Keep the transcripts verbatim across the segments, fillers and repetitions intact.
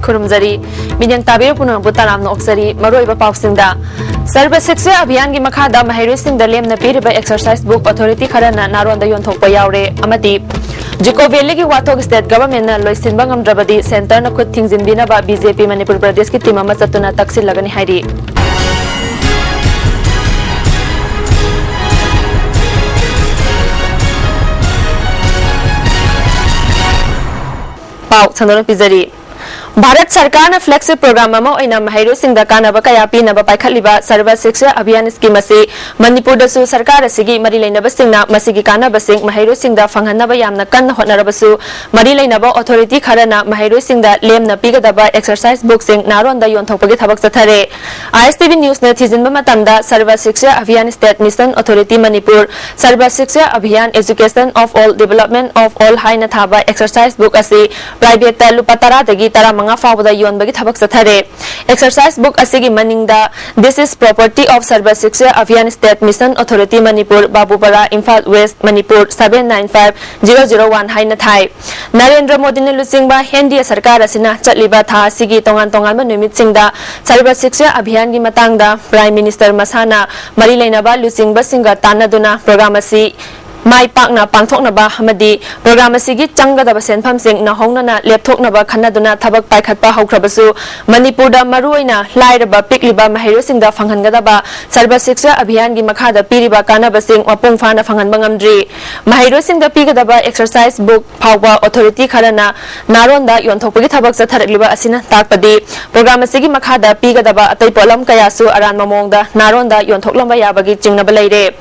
ꯈꯨꯔꯨꯝꯖꯔꯤ꯫ ꯃꯤꯠꯌꯦꯡ ꯇꯥꯕꯤꯔꯤꯕ ꯄꯨꯝꯅꯃꯛꯄꯨ ꯇꯔꯥꯝꯅ ꯑꯣꯛꯆꯔꯤ꯫ ꯃꯔꯨꯑꯣꯏꯕ ꯄꯥꯎꯁꯤꯡꯗ, ꯁꯔꯕ ꯁꯤꯛꯁꯥ ꯑꯚꯤꯌꯥꯟꯒꯤ ꯃꯈꯥꯗ ꯃꯍꯩꯔꯣꯏꯁꯤꯡꯗ ꯂꯦꯝꯅ ꯄꯤꯔꯤꯕ ꯑꯦꯛꯁꯔꯁꯥꯏꯁ ꯕꯨꯛ ꯑꯣꯊꯣꯔꯤꯇꯤ ꯈꯔꯅ ꯅꯥꯔꯣꯟꯗ ꯌꯣꯟꯊꯣꯛꯄ ꯌꯥꯎꯔꯦ ꯑꯃꯗꯤ ꯖꯨꯀꯣ ꯚꯦꯂꯤꯒꯤ ꯋꯥꯊꯣꯛ ꯁ꯭ꯇꯦꯠ ꯒꯚꯔꯟꯃꯦꯟꯠꯅ ꯂꯣꯏꯁꯤꯟꯕ ꯉꯝꯗ꯭ꯔꯕꯗꯤ ꯁꯦꯟꯇꯔꯅ ꯈꯨꯠ ꯊꯤꯡꯖꯤꯟꯕꯤꯅꯕ ꯕꯤ ꯖꯦ ꯄꯤ ꯃꯅꯤꯄꯨꯔ ꯄ꯭ꯔꯗꯦꯁꯀꯤ ꯇꯤꯝ ꯑꯃ ꯆꯠꯇꯨꯅ ꯇꯛꯁꯤꯜꯂꯒꯅꯤ ꯍꯥꯏꯔꯤ꯫ ꯄꯥꯎ ꯁꯟꯗꯣꯛꯅ ꯄꯤꯖꯔꯤ꯫ ꯚꯥꯔꯠ ꯁꯔꯀꯥꯔꯅ ꯐ꯭ꯂꯦꯒꯁꯤꯞ ꯄ꯭ꯔꯣꯒ꯭ꯔꯥꯝ ꯑꯃ ꯑꯣꯏꯅ ꯃꯍꯩꯔꯣꯏꯁꯤꯡꯗ ꯀꯥꯟꯅꯕ ꯀꯌꯥ ꯄꯤꯅꯕ ꯄꯥꯏꯈꯠꯂꯤꯕ ꯁꯔꯕ ꯁꯤꯛꯁꯥ ꯑꯚꯤꯌꯥꯟ ꯁ꯭ꯀꯤꯝ ꯑꯁꯤ ꯃꯅꯤꯄꯨꯔꯗꯁꯨ ꯁꯔꯀꯥꯔ ꯑꯁꯤꯒꯤ ꯃꯔꯤ ꯂꯩꯅꯕꯁꯤꯡꯅ ꯃꯁꯤꯒꯤ ꯀꯥꯟꯅꯕꯁꯤꯡ ꯃꯍꯩꯔꯣꯏꯁꯤꯡꯗ ꯐꯪꯍꯟꯅꯕ ꯌꯥꯝꯅ ꯀꯟꯅ ꯍꯣꯠꯅꯔꯕꯁꯨ, ꯃꯔꯤ ꯂꯩꯅꯕ ꯑꯣꯊꯣꯔꯤꯇꯤ ꯈꯔꯅ ꯃꯍꯩꯔꯣꯏꯁꯤꯡꯗ ꯂꯦꯝꯅ ꯄꯤꯒꯗꯕ ꯑꯦꯛꯁꯔꯁꯥꯏꯁ ꯕꯨꯛꯁꯤꯡ ꯅꯥꯔꯣꯟꯗ ꯌꯣꯟꯊꯣꯛꯄꯒꯤ ꯊꯕꯛ ꯆꯠꯊꯔꯦ꯫ ꯑꯥꯏ ꯑꯦꯁ ꯇꯤ ꯚꯤ ꯅ꯭ꯌꯨꯁꯅ ꯊꯤꯖꯤꯟꯕ ꯃꯇꯝꯗ, Sarva Shiksha Abhiyan state mission authority Manipur, Sarva Shiksha Abhiyan education of all, development of all ꯍꯥꯏꯅ ꯊꯥꯕ ꯑꯦꯛꯁꯔꯁꯥꯏꯁ ꯕꯨꯛ ꯑꯁꯤ ꯄ꯭ꯔꯥꯏꯚꯦꯠꯇ ꯂꯨꯄꯥ ꯇꯔꯥꯗꯒꯤ ꯇꯔꯥꯃꯉꯥ ꯐꯥꯎꯕꯗ ꯌꯣꯟꯕꯒꯤ ꯊꯕꯛ ꯆꯠꯊꯔꯦ꯫ ꯑꯦꯛꯁꯔꯁꯥꯏꯁ ꯕꯨꯛ ꯑꯁꯤꯒꯤ ꯃꯅꯤꯡꯗ "This is property of Sarva Shiksha Abhiyan State Mission Authority Manipur, Babupara, Imphal west, Manipur seven nine five zero zero one" ꯍꯥꯏꯅ ꯊꯥꯏ꯫ ꯅꯔꯦꯟꯗ꯭ꯔ ꯃꯣꯗꯤꯅ ꯂꯨꯆꯤꯡꯕ ꯑꯦꯟ ꯗꯤ ꯑꯦ ꯁꯔꯀꯥꯔ ꯑꯁꯤꯅ ꯆꯠꯂꯤꯕ ꯊꯥ ꯑꯁꯤꯒꯤ ꯇꯣꯉꯥꯟ ꯇꯣꯉꯥꯟꯕ ꯅꯨꯃꯤꯠꯁꯤꯡꯗ ꯁꯔꯕ ꯁꯤꯛꯁꯥ ꯑꯚꯤꯌꯥꯟꯒꯤ ꯃꯇꯥꯡꯗ ꯄ꯭ꯔꯥꯏꯝ ꯃꯤꯅꯤꯁꯇꯔ ꯃꯁꯥꯅ ꯃꯔꯤ ꯂꯩꯅꯕ ꯂꯨꯆꯤꯡꯕꯁꯤꯡꯒ ꯇꯥꯟꯅꯗꯨꯅ ꯄ꯭ꯔꯣꯒ꯭ꯔꯥꯝ ꯑꯁꯤ ꯃꯥꯏ ꯄꯥꯛꯅ ꯄꯥꯡꯊꯣꯛꯅꯕ ꯑꯃꯗꯤ ꯄ꯭ꯔꯣꯒ꯭ꯔꯥꯝ ꯑꯁꯤꯒꯤ ꯆꯪꯒꯗꯕ ꯁꯦꯟꯐꯝꯁꯤꯡ ꯅꯧꯍꯧꯅꯅ ꯂꯦꯞꯊꯣꯛꯅꯕ ꯈꯟꯅꯗꯨꯅ ꯊꯕꯛ ꯄꯥꯏꯈꯠꯄ ꯍꯧꯈ꯭ꯔꯕꯁꯨ, ꯃꯅꯤꯄꯨꯔꯗ ꯃꯔꯨꯑꯣꯏꯅ ꯂꯥꯏꯔꯕ ꯄꯤꯛꯂꯤꯕ ꯃꯍꯩꯔꯣꯏꯁꯤꯡꯗ ꯐꯪꯍꯟꯒꯗꯕ ꯁꯔꯕ ꯁꯤꯛꯁꯥ ꯑꯚꯤꯌꯥꯟꯒꯤ ꯃꯈꯥꯗ ꯄꯤꯔꯤꯕ ꯀꯥꯟꯅꯕꯁꯤꯡ ꯃꯄꯨꯡ ꯐꯥꯅ ꯐꯪꯍꯟꯕ ꯉꯝꯗ꯭ꯔꯤ꯫ ꯃꯍꯩꯔꯣꯏꯁꯤꯡꯗ ꯄꯤꯒꯗꯕ ꯑꯦꯛꯁꯔꯁꯥꯏꯁ ꯕꯨꯛ ꯐꯥꯎꯕ ꯑꯣꯊꯣꯔꯤꯇꯤ ꯈꯔꯅ ꯅꯥꯔꯣꯟꯗ ꯌꯣꯟꯊꯣꯛꯄꯒꯤ ꯊꯕꯛ ꯆꯠꯊꯔꯛꯂꯤꯕ ꯑꯁꯤꯅ ꯇꯥꯛꯄꯗꯤ, ꯄ꯭ꯔꯣꯒ꯭ꯔꯥꯝ ꯑꯁꯤꯒꯤ ꯃꯈꯥꯗ ꯄꯤꯒꯗꯕ ꯑꯇꯩ ꯄꯣꯠꯂꯝ ꯀꯌꯥꯁꯨ ꯑꯔꯥꯟꯕ ꯃꯑꯣꯡꯗ ꯅꯥꯔꯣꯟꯗ ꯌꯣꯟꯊꯣꯛꯂꯝꯕ ꯌꯥꯕꯒꯤ ꯆꯤꯡꯅꯕ ꯂꯩꯔꯦ꯫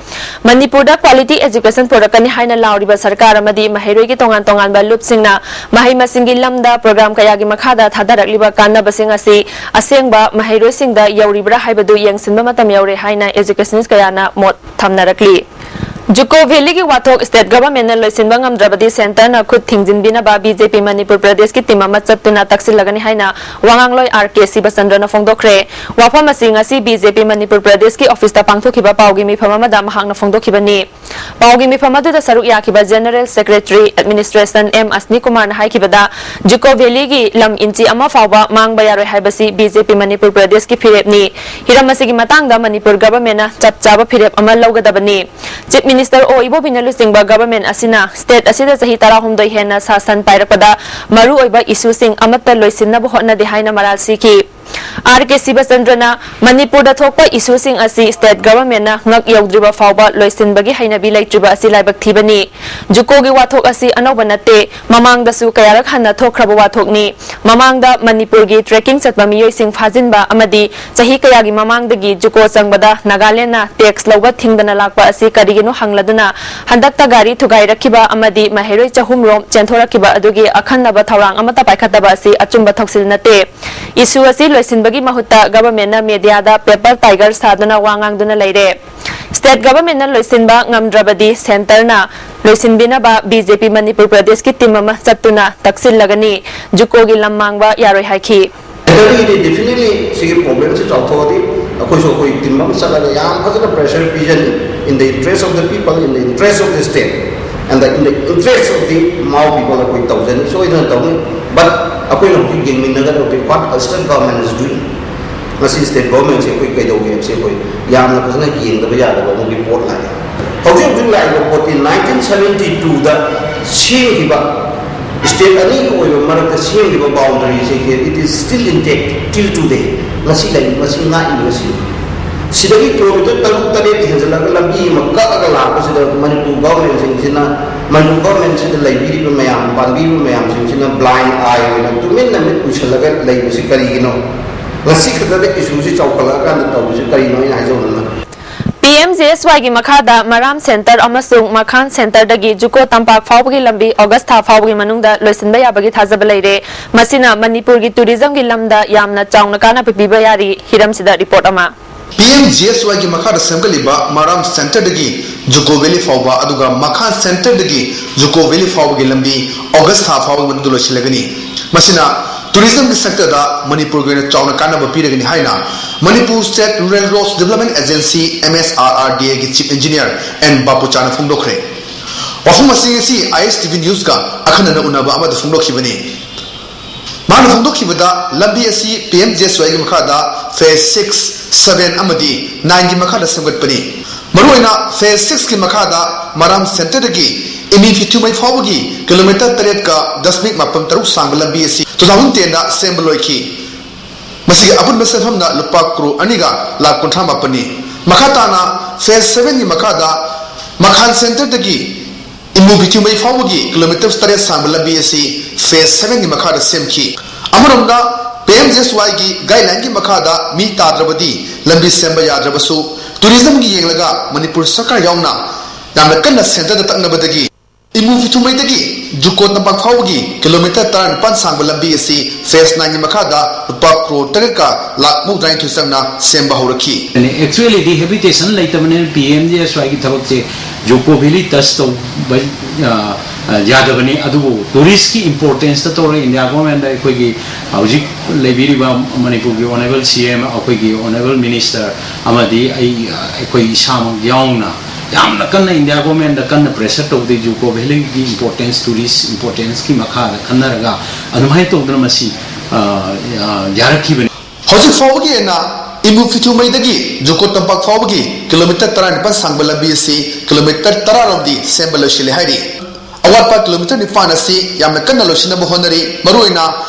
ꯃꯅꯤꯄꯨꯔꯗ ꯀ꯭ꯋꯥꯂꯤꯇꯤ ꯑꯦꯖꯨꯀꯦꯁꯟ ꯄꯨꯔꯛꯀꯅꯤ ꯍꯥꯏꯅ ꯂꯥꯎꯔꯤꯕ ꯁꯔꯀꯥꯔ ꯑꯃꯗꯤ ꯃꯍꯩꯔꯣꯏꯒꯤ ꯇꯣꯉꯥꯟ ꯇꯣꯉꯥꯟꯕ ꯂꯨꯞꯁꯤꯡꯅ ꯃꯍꯩ ꯃꯁꯤꯡꯒꯤ ꯂꯝꯗ ꯄ꯭ꯔꯣꯒ꯭ꯔꯥꯝ ꯀꯌꯥꯒꯤ ꯃꯈꯥꯗ ꯊꯥꯗꯔꯛꯂꯤꯕ ꯀꯥꯟꯅꯕꯁꯤꯡ ꯑꯁꯤ ꯑꯁꯦꯡꯕ ꯃꯍꯩꯔꯣꯏꯁꯤꯡꯗ ꯌꯧꯔꯤꯕ꯭ꯔꯥ ꯍꯥꯏꯕꯗꯨ ꯌꯦꯡꯁꯤꯟꯕ ꯃꯇꯝ ꯌꯧꯔꯦ ꯍꯥꯏꯅ ꯑꯦꯖꯨꯀꯦꯁꯅꯤꯁ ꯀꯌꯥꯅ ꯃꯣꯠ ꯊꯝꯅꯔꯛꯂꯤ꯫ ꯖꯨꯀꯣ ꯚꯦꯂꯤꯒꯤ ꯋꯥꯊꯣꯛ ꯁ꯭ꯇꯦꯠ ꯒꯚꯔꯟꯃꯦꯟꯠꯅ ꯂꯣꯏꯁꯤꯟꯕ ꯉꯝꯗ꯭ꯔꯕꯗꯤ ꯁꯦꯟꯇꯔꯅ ꯈꯨꯠ ꯊꯤꯡꯖꯤꯟꯕꯤꯅꯕ ꯕꯤ ꯖꯦ ꯄꯤ ꯃꯅꯤꯄꯨꯔ ꯄ꯭ꯔꯗꯦꯁꯀꯤ ꯇꯤꯝ ꯑꯃ ꯆꯠꯇꯨꯅ ꯇꯛꯁꯤꯜꯂꯒꯅꯤ ꯍꯥꯏꯅ ꯋꯥꯉꯥꯡꯂꯣꯏ ꯑꯥꯔ ꯀꯦ ꯁꯤꯕꯆꯟꯗ꯭ꯔꯅ ꯐꯣꯡꯗꯣꯛꯈ꯭ꯔꯦ꯫ ꯋꯥꯐꯝ ꯑꯁꯤ ꯉꯁꯤ ꯕꯤ ꯖꯦ ꯄꯤ ꯃꯅꯤꯄꯨꯔ ꯄ꯭ꯔꯗꯦꯁꯀꯤ ꯑꯣꯐꯤꯁꯇ ꯄꯥꯡꯊꯣꯛꯈꯤꯕ ꯄꯥꯎꯒꯤ ꯃꯤꯐꯝ ꯑꯃꯗ ꯃꯍꯥꯛꯅ ꯐꯣꯡꯗꯣꯛꯈꯤꯕꯅꯤ꯫ ꯄꯥꯎꯒꯤ ꯃꯤꯐꯝ ꯑꯗꯨꯗ ꯁꯔꯨꯛ ꯌꯥꯈꯤꯕ ꯖꯦꯅꯔꯦꯜ ꯁꯦꯀ꯭ꯔꯦꯇꯔꯤ ꯑꯦꯗꯃꯤꯅꯤꯁꯇ꯭ꯔꯦꯁꯟ ꯑꯦꯝ ꯑꯁꯅꯤꯀꯨꯃꯥꯔꯅ ꯍꯥꯏꯈꯤꯕꯗ, ꯖꯨꯀꯣ ꯚꯦꯂꯤꯒꯤ ꯂꯝ ꯏꯟꯆꯤ ꯑꯃ ꯐꯥꯎꯕ ꯃꯥꯡꯕ ꯌꯥꯔꯣꯏ ꯍꯥꯏꯕꯁꯤ ꯕꯤ ꯖꯦ ꯄꯤ ꯃꯅꯤꯄꯨꯔ ꯄ꯭ꯔꯗꯦꯁꯀꯤ ꯐꯤꯔꯦꯞꯅꯤ꯫ ꯍꯤꯔꯝ ꯑꯁꯤꯒꯤ ꯃꯇꯥꯡꯗ ꯃꯅꯤꯄꯨꯔ ꯒꯚꯔꯟꯃꯦꯟꯠꯅ ꯆꯞ ꯆꯥꯕ ꯐꯤꯔꯦꯞ ꯑꯃ ꯂꯧꯒꯗꯕꯅꯤ꯫ ꯆꯤꯐ ꯃꯤꯅꯤꯁꯇꯔ ꯑꯣ ꯏꯕꯣꯕꯤꯅ ꯂꯨꯆꯤꯡꯕ ꯒꯚꯔꯟꯃꯦꯟꯠ ꯑꯁꯤꯅ ꯁ꯭ꯇꯦꯠ ꯑꯁꯤꯗ ꯆꯍꯤ ꯇꯔꯥꯍꯨꯝꯗꯣꯏ ꯍꯦꯟꯅ ꯁꯥꯁꯟ ꯄꯥꯏꯔꯛꯄꯗ ꯃꯔꯨꯑꯣꯏꯕ ꯏꯁꯨꯁꯤꯡ ꯑꯃꯠꯇ ꯂꯣꯏꯁꯤꯟꯅꯕ ꯍꯣꯠꯅꯗꯦ ꯍꯥꯏꯅ ꯃꯔꯥꯜ ꯁꯤꯈꯤ꯫ ꯑꯥꯔ ꯀꯦ ꯁꯤꯕꯆꯟꯗ꯭ꯔꯅ ꯃꯅꯤꯄꯨꯔꯗ ꯊꯣꯛꯄ ꯏꯁꯨꯁꯤꯡ ꯑꯁꯤ ꯁ꯭ꯇꯦꯠ ꯒꯚꯔꯟꯃꯦꯟꯠꯅ ꯉꯛ ꯌꯧꯗ꯭ꯔꯤꯕ ꯐꯥꯎꯕ ꯂꯣꯏꯁꯤꯟꯕꯒꯤ ꯍꯩꯅꯕꯤ ꯂꯩꯇ꯭ꯔꯤꯕ ꯑꯁꯤ ꯂꯥꯏꯕꯛ ꯊꯤꯕꯅꯤ꯫ ꯖꯨꯀꯣꯒꯤ ꯋꯥꯊꯣꯛ ꯑꯁꯤ ꯑꯅꯧꯕ ꯅꯠꯇꯦ, ꯃꯃꯥꯡꯗꯁꯨ ꯀꯌꯥꯔꯛ ꯍꯟꯅ ꯊꯣꯛꯈ꯭ꯔꯕ ꯋꯥꯊꯣꯛꯅꯤ꯫ ꯃꯃꯥꯡꯗ ꯃꯅꯤꯄꯨꯔꯒꯤ ꯇ꯭ꯔꯦꯀꯤꯡ ꯆꯠꯄ ꯃꯤꯑꯣꯏꯁꯤꯡ ꯐꯥꯖꯤꯟꯕ ꯑꯃꯗꯤ ꯆꯍꯤ ꯀꯌꯥꯒꯤ ꯃꯃꯥꯡꯗꯒꯤ ꯖꯨꯀꯣ ꯆꯪꯕꯗ ꯅꯥꯒꯥꯂꯦꯟꯗꯅ ꯇꯦꯛꯁ ꯂꯧꯕ ꯊꯤꯡꯗꯅ ꯂꯥꯛꯄ ꯑꯁꯤ ꯀꯔꯤꯒꯤꯅꯣ ꯍꯪꯂꯗꯨꯅ ꯍꯟꯗꯛꯇ ꯒꯥꯔꯤ ꯊꯨꯒꯥꯏꯔꯛꯈꯤꯕ ꯑꯃꯗꯤ ꯃꯍꯩꯔꯣꯏ ꯆꯍꯨꯝ ꯔꯣꯝ ꯆꯦꯟꯊꯣꯔꯛꯈꯤꯕ ꯑꯗꯨꯒꯤ ꯑꯈꯟꯅꯕ ꯊꯧꯔꯥꯡ ꯑꯃꯠꯇ ꯄꯥꯏꯈꯠꯇꯕ ꯑꯁꯤ ꯑꯆꯨꯝꯕ ꯊꯧꯁꯤꯜ ꯅꯠꯇꯦ꯫ ꯏꯁꯨ ꯑꯁꯤ ꯂꯣꯏꯁꯤꯟꯕꯒꯤ ꯃꯍꯨꯠꯇ ꯒꯚꯔꯟꯃꯦꯟꯠꯅ ꯃꯦꯗꯤꯌꯥꯗ ꯄꯦꯄꯔ ꯇꯥꯏꯒꯔ ꯁꯥꯗꯨꯅ ꯋꯥ ꯉꯥꯡꯗꯨꯅ ꯂꯩꯔꯦ꯫ ꯁ꯭ꯇꯦꯠ ꯒꯚꯔꯟꯃꯦꯟꯠꯅ ꯂꯣꯏꯁꯤꯟꯕ ꯉꯝꯗ꯭ꯔꯕꯗꯤ ꯁꯦꯟꯇꯔꯅ ꯂꯣꯏꯁꯤꯟꯕꯤꯅꯕ ꯕꯤ ꯖꯦ ꯄꯤ ꯃꯅꯤꯄꯨꯔ ꯄ꯭ꯔꯗꯦꯁꯀꯤ ꯇꯤꯝ ꯑꯃ ꯆꯠꯇꯨꯅ ꯇꯛꯁꯤꯜꯂꯒꯅꯤ꯫ ꯖꯨꯀꯣꯒꯤ ꯂꯝ ꯃꯥꯡꯕ ꯌꯥꯔꯣꯏ ꯍꯥꯏꯈꯤ꯫ ꯁꯦꯟꯇꯔꯒꯤꯗꯤ definitely ꯁꯤꯒꯤ ꯄ꯭ꯔꯣꯕ꯭ꯂꯦꯝꯁꯤ ꯆꯥꯎꯊꯣꯛꯑꯗꯤ ꯑꯩꯈꯣꯏꯁꯨ ꯑꯩꯈꯣꯏ ꯇꯤꯝ ꯑꯃ ꯆꯠꯂꯒ ꯌꯥꯝ ꯐꯖꯅ pressure ꯄꯤꯖꯅꯤ, in the interest of the people, in the interest of the state, and the in the interest of the Mao people ꯑꯩꯈꯣꯏ ꯇꯧꯖꯅꯤ, ꯁꯣꯏꯗꯅ ꯇꯧꯅꯤ꯫ But ꯑꯩꯈꯣꯏꯅ ꯍꯧꯖꯤꯛ ꯌꯦꯡꯃꯤꯟꯅꯒꯗꯕꯗꯤ what the state government is doing, ꯉꯁꯤ ꯁ꯭ꯇꯦꯠ ꯒꯣꯚꯔꯟꯃꯦꯟꯠꯁꯦ ꯑꯩꯈꯣꯏ ꯀꯩꯗꯧꯒꯦ ꯍꯥꯏꯕꯁꯦ ꯑꯩꯈꯣꯏ ꯌꯥꯝꯅ ꯐꯖꯅ ꯌꯦꯡꯗꯕ ꯌꯥꯗꯕ ꯑꯃꯒꯤ ꯄꯣꯠ ꯂꯥꯛꯑꯦ꯫ ꯍꯧꯖꯤꯛ ꯍꯧꯖꯤꯛ ꯂꯥꯛꯏꯕ ꯄꯣꯠꯇꯤ nineteen seventy twoꯗ ꯁꯦꯝꯈꯤꯕ ꯁ꯭ꯇꯦꯠ ꯑꯅꯤꯒꯤ ꯑꯣꯏꯕ ꯃꯔꯛꯇ ꯁꯦꯝꯈꯤꯕ ꯕꯥꯎꯟꯗꯔꯤꯁꯦ, it is still intact till today꯫ ꯉꯁꯤ ꯂꯩ, ꯉꯁꯤ ꯉꯥꯛꯏꯕ ꯉꯁꯤ꯫ ꯁꯤꯗꯒꯤ ꯀꯤꯂꯣꯃꯤꯇꯔ ꯇꯔꯨꯛ ꯇꯔꯦꯠ ꯍꯦꯟꯖꯜꯂꯒ ꯂꯝꯕꯤ ꯑꯃ ꯀꯛꯑꯒ ꯂꯥꯛꯄꯁꯤꯗ ꯃꯅꯤꯄꯨꯔ ꯒꯣꯚꯔꯟꯃꯦꯟꯠꯁꯤꯡꯁꯤꯅ, ꯃꯅꯤꯄꯨꯔ ꯒꯣꯚꯔꯟꯃꯦꯟꯠꯁꯤꯗ ꯂꯩꯕꯤꯔꯤꯕ ꯃꯌꯥꯝ, ꯄꯥꯟꯕꯤꯔꯤꯕ ꯃꯌꯥꯝꯁꯤꯡꯁꯤꯅ blind eye ꯑꯣꯏꯅ ꯇꯨꯃꯤꯟꯅ ꯃꯤꯠ ꯎꯏꯁꯜꯂꯒ ꯂꯩꯕꯁꯤ ꯀꯔꯤꯒꯤꯅꯣ? ꯉꯁꯤ ꯈꯛꯇꯗ ꯏꯁꯨꯁꯤ ꯆꯥꯎꯈꯠꯂꯛꯑꯀꯥꯟꯗ ꯇꯧꯕꯁꯤ ꯀꯔꯤꯅꯣ ꯑꯩꯅ ꯍꯥꯏꯖꯧꯗꯅ? ꯄꯤ ꯑꯦꯝ ꯖꯤ ꯑꯦꯁ ꯋꯥꯏꯒꯤ ꯃꯈꯥꯗ ꯃꯔꯥꯝ ꯁꯦꯟꯇꯔ ꯑꯃꯁꯨꯡ ꯃꯈꯥꯟ ꯁꯦꯟꯇꯔꯗꯒꯤ ꯖꯨꯀꯣ ꯇꯝꯄꯥꯛ ꯐꯥꯎꯕꯒꯤ ꯂꯝꯕꯤ ꯑꯣꯒꯁ ꯊꯥ ꯐꯥꯎꯕꯒꯤ ꯃꯅꯨꯡꯗ ꯂꯣꯏꯁꯤꯟꯕ ꯌꯥꯕꯒꯤ ꯊꯥꯖꯕ ꯂꯩꯔꯦ꯫ ꯃꯁꯤꯅ ꯃꯅꯤꯄꯨꯔꯒꯤ ꯇꯨꯔꯤꯖꯝꯒꯤ ꯂꯝꯗ ꯌꯥꯝꯅ ꯆꯥꯎꯅ ꯀꯥꯟꯅꯕ ꯄꯤꯕ ꯌꯥꯔꯤ꯫ ꯍꯤꯔꯝꯁꯤꯗ ꯔꯤꯄꯣꯔꯠ ꯑꯃ꯫ ꯄꯤ ꯑꯦꯝ ꯖꯤ ꯑꯦꯁ ꯋꯥꯏꯒꯤ ꯃꯈꯥꯗ ꯁꯦꯝꯒꯠꯂꯤꯕ ꯃꯔꯥꯝ ꯁꯦꯟꯇꯔꯗꯒꯤ ꯖꯨꯀꯣ ꯚꯦꯂꯤ ꯐꯥꯎꯕ, ꯑꯗꯨꯒ ꯃꯈꯥ ꯁꯦꯟꯇꯔꯗꯒꯤ ꯖꯨꯀꯣ ꯚꯦꯂꯤ ꯐꯥꯎꯕꯒꯤ ꯂꯝꯕꯤ ꯑꯣꯒꯁ ꯊꯥ ꯐꯥꯎꯕꯒꯤ ꯃꯅꯨꯡꯗ ꯂꯣꯏꯁꯤꯜꯂꯒꯅꯤ꯫ ꯃꯁꯤꯅ ꯇꯨꯔꯤꯖꯝꯒꯤ ꯁꯦꯛꯇꯔꯗ ꯃꯅꯤꯄꯨꯔꯒꯤ ꯑꯣꯏꯅ ꯆꯥꯎꯅ ꯀꯥꯟꯅꯕ ꯄꯤꯔꯒꯅꯤ ꯍꯥꯏꯅ Manipur state rural roads development agency, M S R R D ꯑꯦꯒꯤ ꯆꯤꯐ ꯏꯟꯖꯤꯅꯤꯌꯔ ꯑꯦꯟ ꯕꯥꯄꯨꯆꯥꯅ ꯐꯣꯡꯗꯣꯛꯈ꯭ꯔꯦ꯫ ꯋꯥꯐꯝ ꯑꯁꯤ ꯉꯁꯤ ꯑꯥꯏ ꯑꯦꯁ ꯇꯤ ꯚꯤ ꯅ꯭ꯌꯨꯁꯀ ꯑꯈꯟꯅꯅ ꯎꯅꯕ ꯑꯃꯗ ꯐꯣꯡꯗꯣꯛꯈꯤꯕꯅꯤ꯫ ꯃꯥꯅ ꯐꯣꯡꯗꯣꯛꯈꯤꯕꯗ, ꯂꯝꯕꯤ ꯑꯁꯤ ꯄꯤ ꯑꯦꯝ ꯖꯤ ꯑꯦꯁ ꯋꯥꯏꯒꯤ ꯃꯈꯥꯗ ꯐꯦꯖ ꯁꯤꯛꯁ, ꯁꯚꯦꯟ ꯑꯃꯗꯤ ꯅꯥꯏꯟꯒꯤ ꯃꯈꯥꯗ ꯁꯦꯝꯒꯠꯄꯅꯤ꯫ ꯃꯔꯨꯑꯣꯏꯅ ꯐꯦꯖ ꯁꯤꯛꯁꯀꯤ ꯃꯈꯥꯗ ꯃꯔꯥꯝ ꯁꯦꯟꯇꯔꯗꯒꯤ ꯏꯃꯤ ꯐꯤꯊꯨꯃꯩ ꯐꯥꯎꯕꯒꯤ ꯀꯤꯂꯣꯃꯤꯇꯔ ꯇꯔꯦꯠꯀ ꯗꯁꯃꯤꯛ ꯃꯥꯄꯟ ꯇꯔꯨꯛ ꯁꯥꯡꯕ ꯂꯝꯕꯤ ꯑꯁꯤ ꯇꯨ ꯊꯥꯎꯖꯟ ꯇꯦꯟꯗ ꯁꯦꯝꯕ ꯂꯣꯏꯈꯤ꯫ ꯃꯁꯤꯒꯤ ꯑꯄꯨꯟꯕ ꯁꯦꯟꯐꯝꯅ ꯂꯨꯄꯥ ꯀ꯭ꯔꯣꯔ ꯑꯅꯤꯒ ꯂꯥꯈ ꯀꯨꯟꯊ꯭ꯔꯥ ꯃꯥꯄꯟꯅꯤ꯫ ꯃꯈꯥ ꯇꯥꯅ ꯐꯦꯖ ꯁꯚꯦꯟꯒꯤ ꯃꯈꯥꯗ ꯃꯈꯥꯟ ꯁꯦꯟꯇꯔꯗꯒꯤ ꯏꯃꯨ ꯕꯤꯊꯤꯃꯩ ꯐꯥꯎꯕꯒꯤ ꯀꯤꯂꯣꯃꯤꯇꯔ ꯇꯔꯦꯠ ꯁꯥꯡꯕ ꯂꯝꯕꯤ ꯑꯁꯤ ꯐꯦꯖ ꯁꯚꯦꯟꯒꯤ ꯃꯈꯥꯗ ꯁꯦꯝꯈꯤ꯫ ꯑꯃꯔꯣꯝꯗ, ꯄꯤ ꯑꯦꯝ ꯖꯤ ꯑꯦꯁ ꯋꯥꯏꯒꯤ ꯒꯥꯏꯗꯂꯥꯏꯟꯒꯤ ꯃꯈꯥꯗ ꯃꯤ ꯇꯥꯗ꯭ꯔꯕꯗꯤ ꯂꯝꯕꯤ ꯁꯦꯝꯕ ꯌꯥꯗ꯭ꯔꯕꯁꯨ, ꯇꯨꯔꯤꯖꯝꯒꯤ ꯌꯦꯡꯂꯒ ꯃꯅꯤꯄꯨꯔ ꯁꯔꯀꯥꯔ ꯌꯥꯎꯅ ꯌꯥꯝꯅ ꯀꯟꯅ ꯁꯦꯟꯇꯔꯗ ꯇꯛꯅꯕꯗꯒꯤ ꯏꯃꯨ ꯐꯤꯊꯨꯃꯩꯗꯒꯤ ꯖꯨꯀꯣ ꯇꯝꯄꯥꯛ ꯐꯥꯎꯕꯒꯤ ꯀꯤꯂꯣꯃꯤꯇꯔ ꯇꯔꯥꯅꯤꯄꯥꯟ ꯁꯥꯡꯕ ꯂꯝꯕꯤ ꯑꯁꯤ ꯐꯦꯖ ꯅꯥꯏꯟꯒꯤ ꯃꯈꯥꯗ ꯂꯨꯄꯥ ꯀ꯭ꯔꯣꯔ ꯇꯔꯦꯠꯀ ꯂꯥꯈ ꯃꯧꯗ꯭ꯔꯥꯅꯤꯊꯣꯏ ꯆꯪꯅ ꯁꯦꯝꯕ ꯍꯧꯔꯛꯈꯤ꯫ ꯑꯦꯛꯆꯨꯋꯦꯂꯤꯗꯤ ꯍꯦꯕꯤꯇꯦꯁꯟ ꯂꯩꯇꯕꯅꯤꯅ ꯄꯤ ꯑꯦꯝ ꯖꯤ ꯑꯦꯁ ꯋꯥꯏꯒꯤ ꯊꯕꯛꯁꯦ ꯖꯨꯀꯣ ꯚꯦꯂꯤ ꯇꯆ ꯇꯧꯕ, ꯑ, ꯑ, ꯌꯥꯗꯕꯅꯤ꯫ ꯑꯗꯨꯕꯨ ꯇꯨꯔꯤꯁꯀꯤ ꯏꯝꯄꯣꯔꯇꯦꯟꯁꯇ ꯇꯧꯔꯒ ꯏꯟꯗꯤꯌꯥ ꯒꯣꯔꯃꯦꯟꯗ ꯑꯩꯈꯣꯏꯒꯤ ꯍꯧꯖꯤꯛ ꯂꯩꯕꯤꯔꯤꯕ ꯃꯅꯤꯄꯨꯔꯒꯤ ꯑꯣꯅꯔꯦꯕꯜ ꯁꯤ ꯑꯦꯝ, ꯑꯩꯈꯣꯏꯒꯤ ꯑꯣꯅꯔꯦꯕꯜ ꯃꯤꯅꯤꯁꯇꯔ ꯑꯃꯗꯤ ꯑꯩ, ꯑꯩꯈꯣꯏ ꯏꯁꯥꯃꯛ ꯌꯥꯎꯅ ꯌꯥꯝꯅ ꯀꯟꯅ ꯏꯟꯗꯤꯌꯥ ꯒꯣꯔꯃꯦꯟꯗ ꯀꯟꯅ ꯄ꯭ꯔꯦꯁꯔ ꯇꯧꯗꯦ꯫ ꯖꯨꯀꯣ ꯚꯦꯂꯤꯒꯤ ꯏꯝꯄꯣꯔꯇꯦꯟꯁ, ꯇꯨꯔꯤꯁ ꯏꯝꯄꯣꯔꯇꯦꯟꯁꯀꯤ ꯃꯈꯥꯗ ꯈꯟꯅꯔꯒ ꯑꯗꯨꯃꯥꯏꯅ ꯇꯧꯗꯅ ꯃꯁꯤ, ꯑ, ꯑ, ꯌꯥꯔꯛꯈꯤꯕꯅꯤ꯫ ꯍꯧꯖꯤꯛ ꯐꯥꯎꯕꯒꯤ ꯑꯣꯏꯅ ꯏꯃꯨ ꯐꯤꯊꯨꯃꯩꯗꯒꯤ ꯖꯨꯀꯣ ꯇꯝꯄꯥꯛ ꯐꯥꯎꯕꯒꯤ ꯀꯤꯂꯣꯃꯤꯇꯔ ꯇꯔꯥꯅꯤꯄꯥꯟ ꯁꯥꯡꯕ ꯂꯝꯕꯤ ꯑꯁꯤ ꯀꯤꯂꯣꯃꯤꯇꯔ ꯇꯔꯥꯔꯣꯝꯗꯤ ꯁꯦꯝꯕ ꯂꯣꯏꯁꯤꯜꯂꯦ ꯍꯥꯏꯔꯤ꯫ ꯑꯋꯥꯠꯄ ꯀꯤꯂꯣꯃꯤꯇꯔ ꯅꯤꯄꯥꯟ ꯑꯁꯤ ꯌꯥꯝꯅ ꯀꯟꯅ ꯂꯣꯏꯁꯤꯟꯅꯕ ꯍꯣꯠꯅꯔꯤ꯫ ꯃꯔꯨꯑꯣꯏꯅ